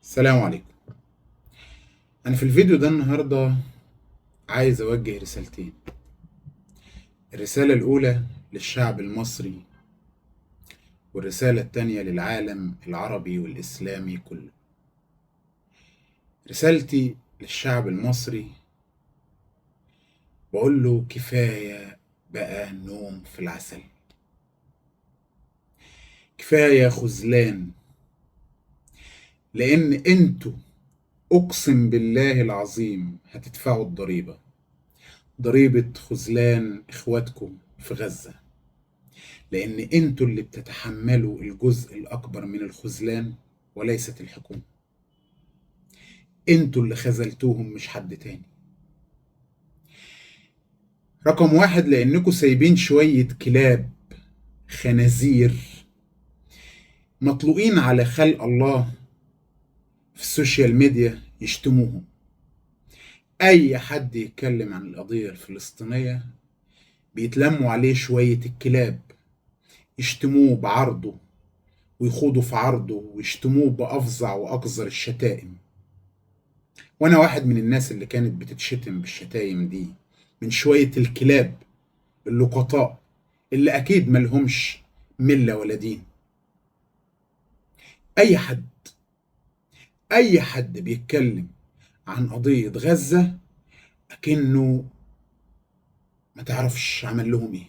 السلام عليكم. أنا في الفيديو ده النهاردة عايز أوجه رسالتين. الرسالة الأولى للشعب المصري، والرسالة التانية للعالم العربي والإسلامي كله. رسالتي للشعب المصري بقول له كفاية بقى نوم في العسل، كفاية خذلان، لأن انتوا أقسم بالله العظيم هتدفعوا الضريبة، ضريبة خذلان إخواتكم في غزة، لأن انتوا اللي بتتحملوا الجزء الأكبر من الخذلان وليست الحكومة. انتوا اللي خذلتوهم مش حد تاني. رقم واحد، لأنكم سايبين شوية كلاب خنازير مطلوقين على خلق الله في السوشيال ميديا يشتموهم. أي حد يتكلم عن القضية الفلسطينية بيتلموا عليه شوية الكلاب، يشتموه بعرضه ويخوضوا في عرضه ويشتموه بأفظع وأقذر الشتائم. وأنا واحد من الناس اللي كانت بتتشتم بالشتايم دي من شوية الكلاب اللقطاء اللي أكيد ملهمش ملة ولا دين. أي حد بيتكلم عن قضية غزة أكنه ما تعرفش عمل لهم إيه،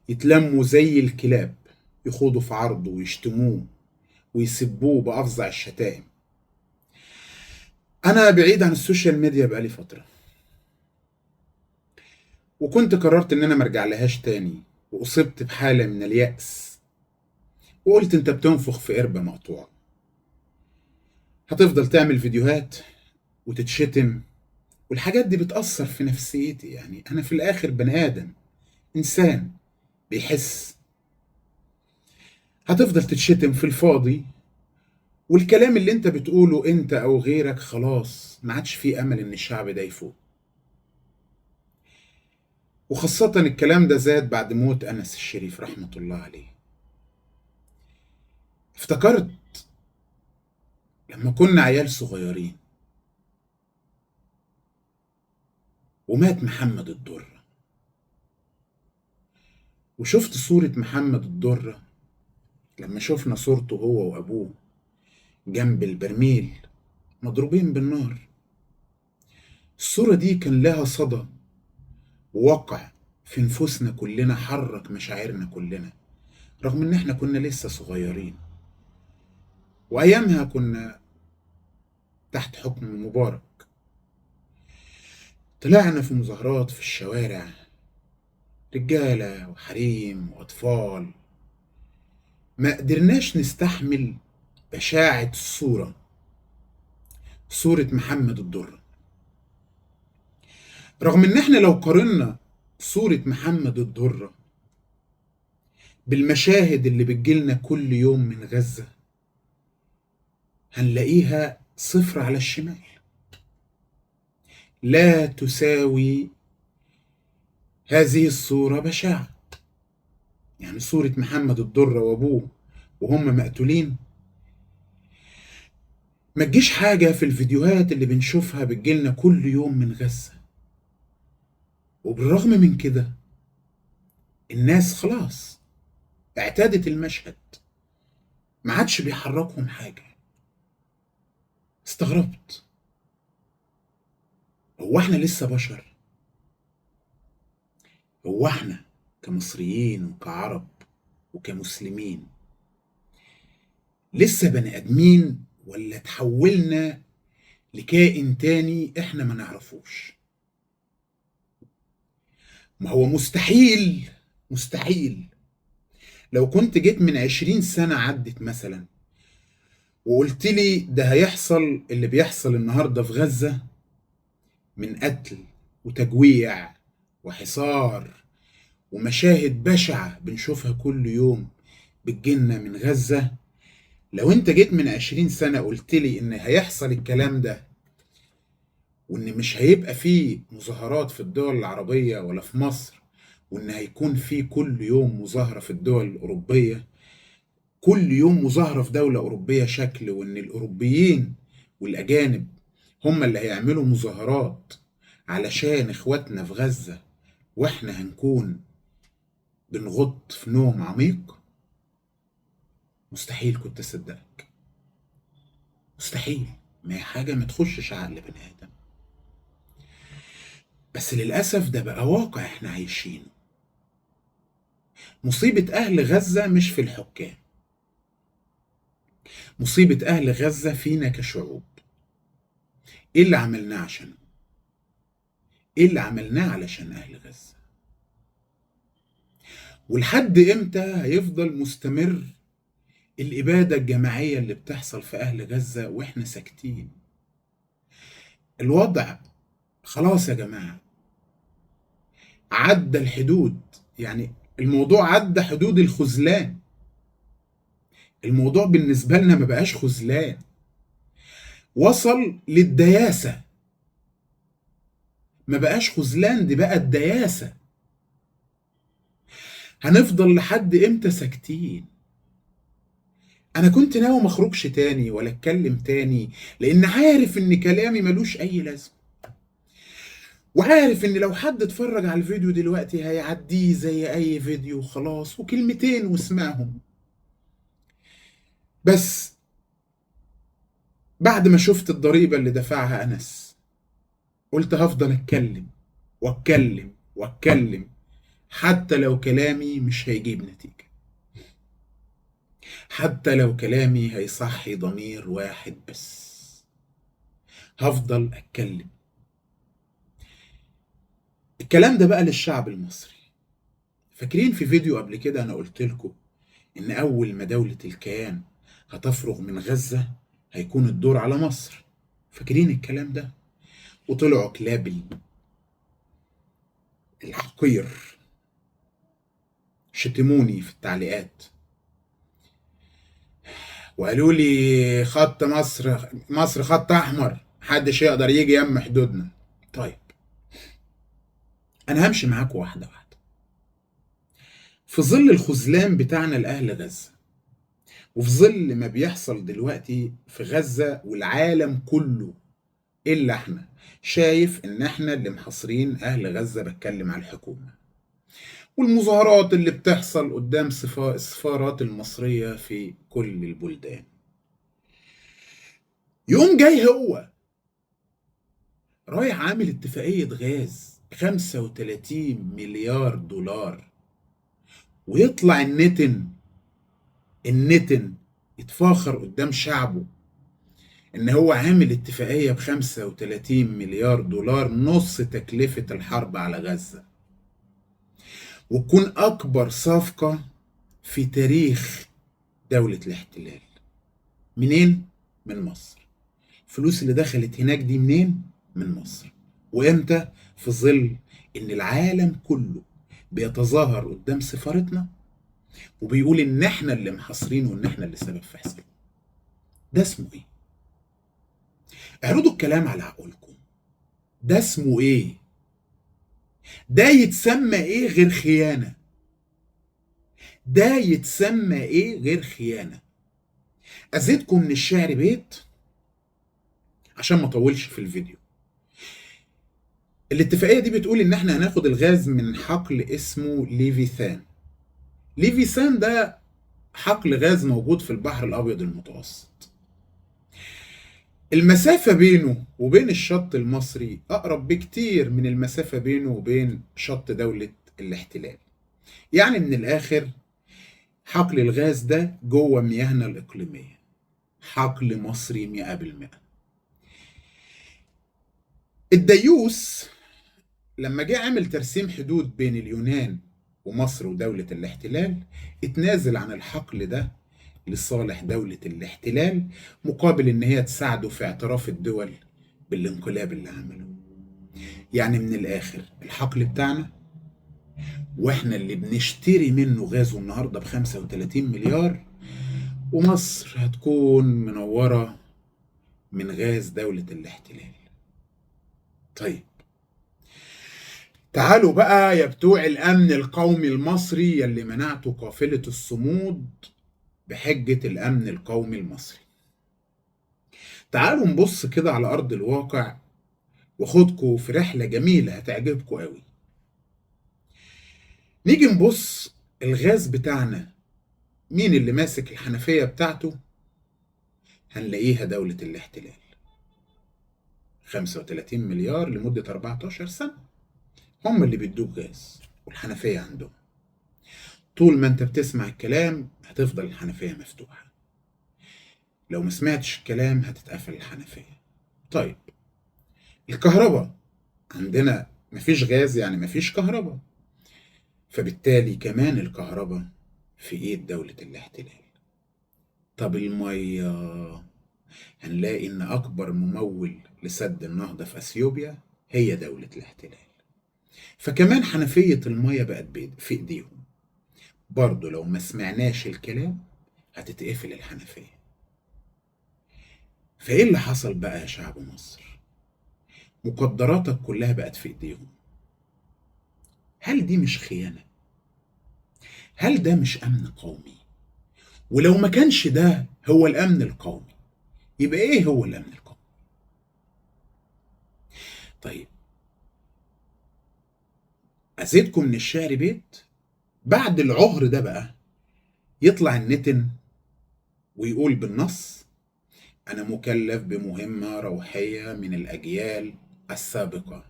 يتلموا زي الكلاب يخوضوا في عرضه ويشتموه ويسبوه بأفظع الشتائم. أنا بعيد عن السوشيال ميديا بقالي فترة، وكنت قررت إن أنا مرجع لهاش تاني، وأصبت بحالة من اليأس وقلت أنت بتنفخ في قربة مقطوعة، هتفضل تعمل فيديوهات وتتشتم، والحاجات دي بتأثر في نفسيتي. يعني أنا في الآخر بني آدم، إنسان بيحس. هتفضل تتشتم في الفاضي، والكلام اللي انت بتقوله انت او غيرك خلاص ما عادش فيه امل ان الشعب ده يفوق. وخاصة الكلام ده زاد بعد موت أنس الشريف رحمة الله عليه. افتكرت لما كنا عيال صغيرين ومات محمد الدرة، وشفت صورة محمد الدرة لما شفنا صورته هو وأبوه جنب البرميل مضروبين بالنار. الصورة دي كان لها صدى ووقع في نفوسنا كلنا، حرك مشاعرنا كلنا، رغم ان احنا كنا لسه صغيرين، وايامها كنا تحت حكم مبارك. طلعنا في مظاهرات في الشوارع، رجالة وحريم وأطفال، ما قدرناش نستحمل بشاعة الصورة، صورة محمد الدرة. رغم ان احنا لو قارنا صورة محمد الدرة بالمشاهد اللي بتجيلنا كل يوم من غزة هنلاقيها صفر على الشمال، لا تساوي هذه الصورة بشاعة. يعني صورة محمد الدرة وابوه وهم مقتولين ما تجيش حاجة في الفيديوهات اللي بنشوفها بتجيلنا كل يوم من غزة. وبالرغم من كده الناس خلاص اعتادت المشهد، ما عادش بيحركهم حاجة. استغربت، هو احنا لسه بشر؟ هو احنا كمصريين وكعرب وكمسلمين لسه بني ادمين، ولا تحولنا لكائن تاني احنا ما نعرفوش؟ ما هو مستحيل، مستحيل لو كنت جيت من 20 سنة عدت مثلا وقلت لي ده هيحصل اللي بيحصل النهاردة في غزة من قتل وتجويع وحصار ومشاهد بشعة بنشوفها كل يوم بتجيلنا من غزة، لو انت جيت من 20 سنة قلت لي ان هيحصل الكلام ده، وان مش هيبقى فيه مظاهرات في الدول العربية ولا في مصر، وان هيكون فيه كل يوم مظاهرة في الدول الأوروبية، كل يوم مظاهرة في دولة أوروبية شكل، وإن الأوروبيين والأجانب هم اللي هيعملوا مظاهرات علشان إخواتنا في غزة، وإحنا هنكون بنغط في نوم عميق. مستحيل كنت أصدقك، مستحيل. ما هي حاجة ما تخشش عقل بني آدم، بس للأسف ده بقى واقع احنا عايشينه. مصيبة أهل غزة مش في الحكام، مصيبة أهل غزة فينا كشعوب. إيه اللي عملناه عشانه؟ إيه اللي عملناه علشان أهل غزة؟ ولحد إمتى هيفضل مستمر الإبادة الجماعية اللي بتحصل في أهل غزة وإحنا ساكتين؟ الوضع خلاص يا جماعة عدى الحدود، يعني الموضوع عدى حدود الخذلان. الموضوع بالنسبة لنا ما بقاش خذلان، وصل للدياسة. ما بقاش خذلان، دي بقى الدياسة. هنفضل لحد امتى ساكتين؟ انا كنت ناوي ما اخرجش تاني ولا اتكلم تاني، لان عارف ان كلامي ملوش اي لازمة، وعارف ان لو حد اتفرج على الفيديو دلوقتي هيعديه زي اي فيديو خلاص، وكلمتين واسمعهم. بس بعد ما شفت الضريبة اللي دفعها أنس، قلت هفضل اتكلم واتكلم واتكلم حتى لو كلامي مش هيجيب نتيجة، حتى لو كلامي هيصحي ضمير واحد بس، هفضل اتكلم. الكلام ده بقى للشعب المصري. فاكرين في فيديو قبل كده انا قلت لكم ان اول ما دولة الكيان هتفرغ من غزة هيكون الدور على مصر؟ فاكرين الكلام ده؟ وطلعوا كلاب الحقير شتموني في التعليقات وقالوا لي خط مصر، مصر خط احمر، محدش يقدر يجي يم حدودنا. طيب انا همشي معاكم واحدة واحدة. في ظل الخذلان بتاعنا لاهل غزة، وفي ظل ما بيحصل دلوقتي في غزة والعالم كله الا احنا شايف ان احنا اللي محاصرين اهل غزة، بتكلم على الحكومة، والمظاهرات اللي بتحصل قدام السفارات المصرية في كل البلدان. يقوم جاي هو رايح عامل اتفاقية غاز 35 مليار دولار، ويطلع النتن يتفاخر قدام شعبه ان هو عامل اتفاقية ب 35 مليار دولار، نص تكلفة الحرب على غزة، وتكون اكبر صفقة في تاريخ دولة الاحتلال. منين؟ من مصر. الفلوس اللي دخلت هناك دي منين؟ من مصر. وامتى؟ في ظل ان العالم كله بيتظاهر قدام سفارتنا وبيقول ان احنا اللي محاصرين وان احنا اللي سبب في حصرنا. ده اسمه ايه؟ اعرضوا الكلام على عقولكم. ده اسمه ايه؟ ده يتسمى ايه غير خيانة؟ ده يتسمى ايه غير خيانة؟ ازيدكم من الشعر بيت عشان ما اطولش في الفيديو. الاتفاقية دي بتقول ان احنا هناخد الغاز من حقل اسمه ليفيثان. ليفيثان ده حقل غاز موجود في البحر الابيض المتوسط. المسافة بينه وبين الشط المصري أقرب بكتير من المسافة بينه وبين شط دولة الاحتلال. يعني من الآخر حقل الغاز ده جوه مياهنا الإقليمية، حقل مصري 100%. الديوس لما جه عمل ترسيم حدود بين اليونان ومصر ودولة الاحتلال، اتنازل عن الحقل ده لصالح دولة الاحتلال مقابل ان هي تساعده في اعتراف الدول بالانقلاب اللي عمله. يعني من الاخر الحقل بتاعنا واحنا اللي بنشتري منه غازه النهارده ب 35 مليار، ومصر هتكون منورة من غاز دولة الاحتلال. طيب تعالوا بقى يا بتوع الامن القومي المصري يلي منعتوا قافلة الصمود بحجة الأمن القومي المصري. تعالوا نبص كده على أرض الواقع وخدكوا في رحلة جميلة هتعجبكوا قوي. نيجي نبص الغاز بتاعنا، مين اللي ماسك الحنفية بتاعته؟ هنلاقيها دولة الاحتلال. 35 مليار لمدة 14 سنة هم اللي بيدوك غاز والحنفية عندهم. طول ما انت بتسمع الكلام هتفضل الحنفية مفتوحة، لو ما سمعتش الكلام هتتقفل الحنفية. طيب الكهرباء عندنا مفيش غاز، يعني مفيش كهرباء، فبالتالي كمان الكهرباء في ايد دولة الاحتلال. طب المية، هنلاقي ان اكبر ممول لسد النهضة في اثيوبيا هي دولة الاحتلال، فكمان حنفية المية بقت في ايديهم. برضو لو ما سمعناش الكلام هتتقفل الحنفية. فايه اللي حصل بقى يا شعب مصر؟ مقدراتك كلها بقت في ايديهم. هل دي مش خيانة؟ هل ده مش امن قومي؟ ولو ما كانش ده هو الامن القومي يبقى ايه هو الامن القومي؟ طيب ازيدكم من الشعر بيت، بعد العهر ده بقى يطلع النتن ويقول بالنص: انا مكلف بمهمة روحية من الاجيال السابقة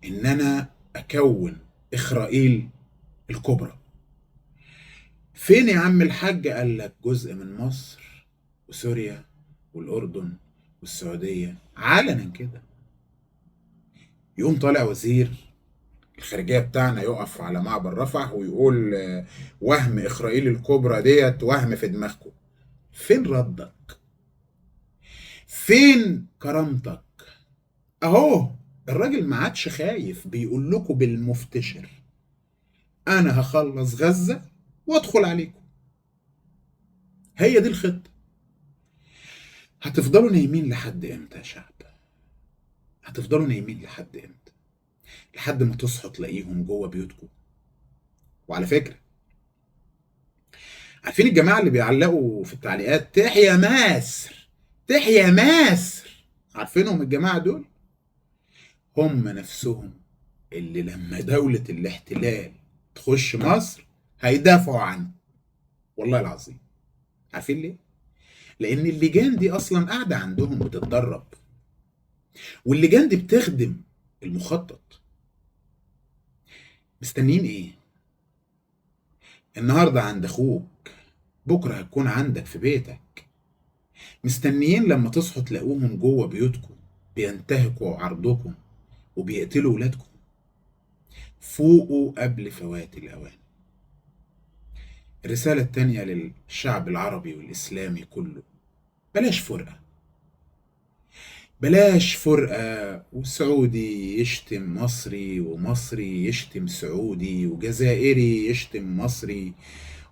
ان انا اكون إخرائيل الكبرى. فين يا عم الحاج؟ قال لك جزء من مصر وسوريا والاردن والسعودية، علنا كده. يقوم طالع وزير الخارجية بتاعنا يقف على معبر رفح ويقول وهم إخرائيل الكبرى ديت وهم في دماغكم. فين ردك؟ فين كرامتك؟ اهو الراجل ما عادش خايف، بيقول لكم بالمفتشر: انا هخلص غزة وادخل عليكم. هي دي الخطة. هتفضلوا نايمين لحد امتى يا شعب؟ هتفضلوا نايمين لحد امتى؟ لحد ما تصحوا تلاقيهم جوه بيوتكم. وعلى فكرة، عارفين الجماعة اللي بيعلقوا في التعليقات تحيا مصر تحيا مصر؟ عارفينهم الجماعة دول؟ هم نفسهم اللي لما دولة الاحتلال تخش مصر هيدافعوا عنه، والله العظيم. عارفين ليه؟ لأن اللجان دي أصلا قاعدة عندهم بتتدرب، واللجان دي بتخدم المخطط. مستنيين ايه؟ النهارده عند اخوك، بكره هتكون عندك في بيتك. مستنيين لما تصحوا تلاقوهم جوه بيوتكم بينتهكوا عرضكم وبيقتلوا ولادكم. فوقوا قبل فوات الاوان. الرسالة التانية للشعب العربي والإسلامي كله: بلاش فرقة، بلاش فرقة. وسعودي يشتم مصري، ومصري يشتم سعودي، وجزائري يشتم مصري،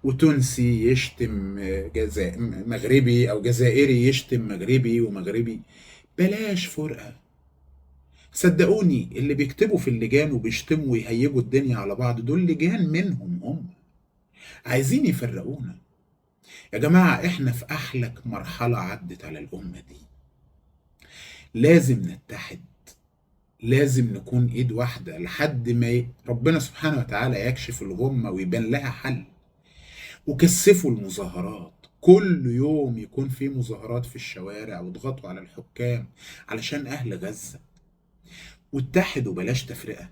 وتونسي يشتم مغربي، أو جزائري يشتم مغربي ومغربي. بلاش فرقة. صدقوني اللي بيكتبوا في اللجان وبيشتموا ويهيجوا الدنيا على بعض دول لجان منهم هم عايزين يفرقونا. يا جماعة احنا في أحلك مرحلة عدت على الأمة دي، لازم نتحد، لازم نكون ايد واحدة لحد ما ربنا سبحانه وتعالى يكشف الغمة ويبان لها حل. وكثفوا المظاهرات، كل يوم يكون في مظاهرات في الشوارع، واضغطوا على الحكام علشان أهل غزة. واتحدوا، بلاش تفرقة.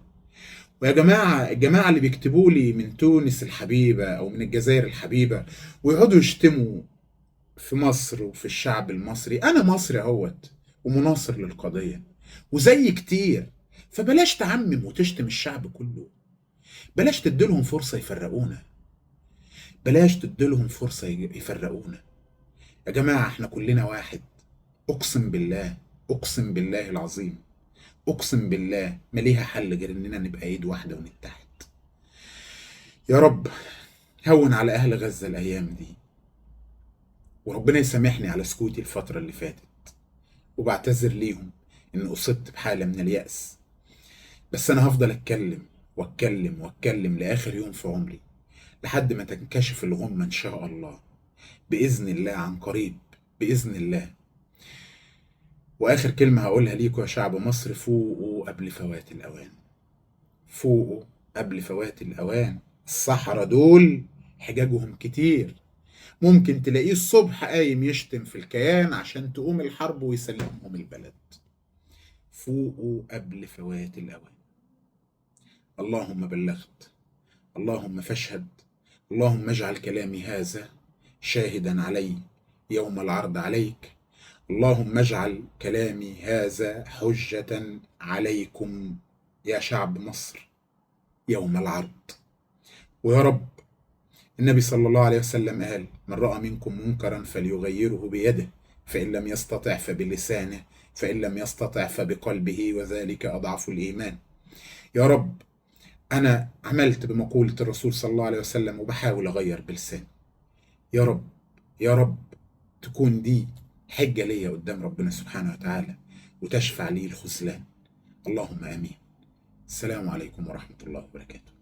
ويا جماعة، الجماعة اللي بيكتبوا لي من تونس الحبيبة أو من الجزائر الحبيبة ويقعدوا يشتموا في مصر وفي الشعب المصري، أنا مصري أهوت ومناصر للقضية وزي كتير، فبلاش تعمم وتشتم الشعب كله. بلاش تديلهم فرصة يفرقونا، بلاش تديلهم فرصة يفرقونا. يا جماعة احنا كلنا واحد، أقسم بالله، أقسم بالله العظيم، أقسم بالله ما ليها حل غير إننا نبقى إيد واحدة ونتحد. يا رب هون على أهل غزة الأيام دي، وربنا يسامحني على سكوتي الفترة اللي فاتت، وبعتذر ليهم إن أصبت بحالة من اليأس، بس أنا هفضل أتكلم وأتكلم وأتكلم لآخر يوم في عمري لحد ما تنكشف الغمة إن شاء الله. بإذن الله عن قريب، بإذن الله. وآخر كلمة هقولها ليكم يا شعب مصر، فوقوا قبل فوات الأوان، فوقوا قبل فوات الأوان. الصحراء دول حجاجهم كتير، ممكن تلاقيه الصبح قايم يشتم في الكيان عشان تقوم الحرب ويسلمهم البلد. فوقوا قبل فوات الأوان. اللهم بلغت، اللهم فاشهد، اللهم اجعل كلامي هذا شاهدا علي يوم العرض عليك، اللهم اجعل كلامي هذا حجة عليكم يا شعب مصر يوم العرض. ويا رب، النبي صلى الله عليه وسلم قال: من رأى منكم منكرا فليغيره بيده، فإن لم يستطع فبلسانه، فإن لم يستطع فبقلبه، وذلك أضعف الإيمان. يا رب، أنا عملت بمقولة الرسول صلى الله عليه وسلم وبحاول أغير بلساني. يا رب، يا رب تكون دي حجة ليا قدام ربنا سبحانه وتعالى وتشفع لي الخذلان. اللهم آمين. السلام عليكم ورحمة الله وبركاته.